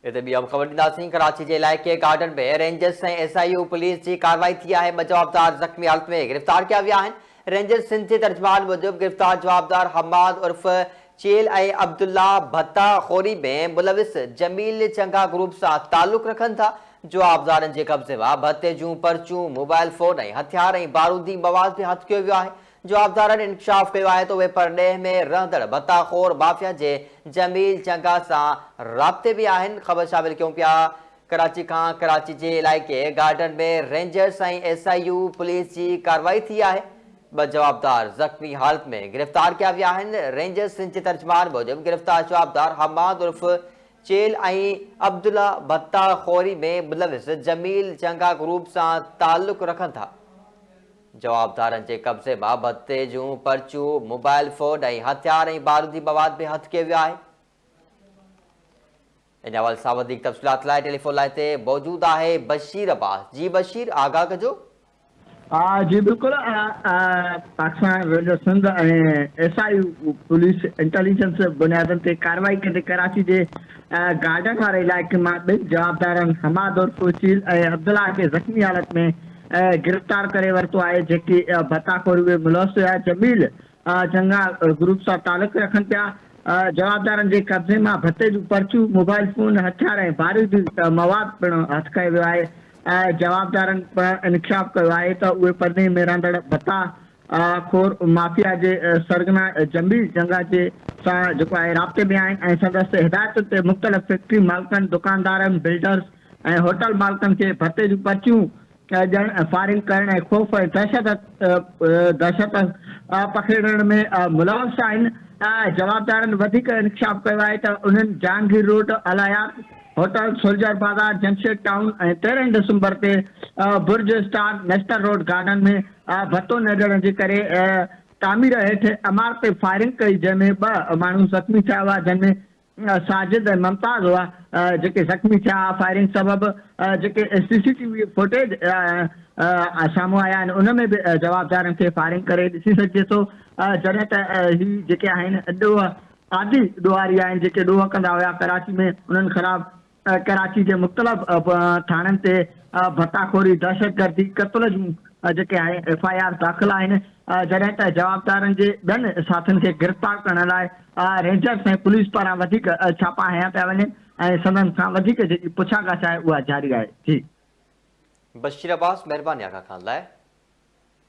هتي ٻي اهم خبر ڏينداسين، ڪراچي جي علائقي garden ۾ rangers ۽ S I U police جي ڪارروائي ٿي آهي، ٻه جوابدار زخمي حالت ۾ گرفتار ڪيا ويا آهن، رينجرز سنڌ جي ترجمان موجب گرفتار جوابدار حماد عرف چيل ۽ عبدالله ڀتا خوري ۾ ملوث جميل چنگا گروپ سان تعلق رکن ٿا، جوابدارن جي قبضي مان ڀتي جون پرچيون، موبائل فون ۽ هٿيار ۽ بارودي مواد به هٿ ڪيو ويو آهي، جوابدارن انڪشاف ڪيو آهي ته اهي پرڏيهه ۾ رهندڙ ڀتا خور مافيا جي جميل چنگا سان رابطي ۾ آهن، خبر شامل ڪيون پيا ڪراچي کان ڪراچي جي علائقي garden ۾ rangers ۽ S I U police جي ڪارروائي ٿي آهي، ٻه جوابدار زخمي حالت ۾ گرفتار ڪيا ويا آهن، رينجرز سنڌ جي ترجمان موجب گرفتار جوابدار حماد عرف چيل ۽ عبدالله ڀتا خوري ۾ ملوث جميل چنگا گروپ سان تعلق رکن ٿا. جوابدارن جي قبضي مان ڀتي جون پرچيون، موبائل فون ۽ هٿيار ۽ بارودي مواد به هٿ ڪيو ويو آهي. ان حوالي سان وڌيڪ تفصيلات لاء ٽيليفون لائين تي موجود آهي بشير عباس. جي بشير آگاهه ڪجو. جي بلڪل Pakistan rangers Sindh ۽ S I U police intelligence بنيادن تي ڪارروائي ڪندي ڪراچي جي گارڊن واري علائقي مان ٻن جوابدارن حماد عرف چيل ۽ عبدالله کي زخمي حالت ۾ گرفتار ڪري ورتو آهي جيڪي ڀتاخوري ۾ ملوث هيا جميل چنگا گروپ سان تعلق رکن پيا جوابدارن جي قبضي مان ڀتي جون پرچيون موبائل فون هٿيار ۽ بارودي مواد پڻ هٿ ڪيو ويو آهي جوابدارن پڻ انڪشاف ڪيو آهي ته اهي پرڏيهه ۾ رهندڙ ڀتا خور مافيا جي سرغنا جميل چنگا جي سان جيڪو آهي رابطي ۾ آهن ۽ سندس هدايتن تي مختلف فيڪٽري مالڪن دڪاندارن بلڊرز ۽ هوٽل مالڪن کي ڀتي جون پرچيون ڏيڻ ۽ فائرنگ ڪرڻ ۽ خوف ۽ دهشت پکيڙڻ ۾ ملوث آهن. جوابدارن وڌيڪ انڪشاف ڪيو آهي ته انهن Jahangir road, Al Hayat hotel, soldier Bazaar, Jamshed town ۽ 13 December تي برج اسٽار، نشتر روڊ گارڊن ۾ ڀتو نه ڏيڻ جي ڪري تعمير هيٺ عمارت تي فائرنگ ڪئي جنهن ۾ ٻه ماڻهو زخمي ٿيا هئا جن ۾ ساجد ۽ ممتاز هئا جيڪي زخمي ٿيا ها فائرنگ سبب جيڪي C C T V footage سامهون آيا آهن ان ۾ به جوابدارن کي فائرنگ ڪري ڏسي سگهجي ٿو جڏهن ته هي جيڪي آهن ڏوهه عادي ڏوهاري آهن جيڪي ڏوهه ڪندا هيا ڪراچي ۾ انهن خلاف ڪراچي جي مختلف ٿاڻن تي ڀتاخوري، دهشتگردي، قتل جون جيڪي آهي ايف I R داخل آهن، جڏهن ته جوابدارن جي ٻين ساٿين کي گرفتار ڪرڻ لاء رينجرز ۽ پوليس پاران وڌيڪ ڇاپا هنيا پيا وڃن ۽ سندن کان وڌيڪ جيڪي پڇا ڳاڇا آهي اها جاري آهي. جي. بشير عباس مهرباني آغا خان لاء.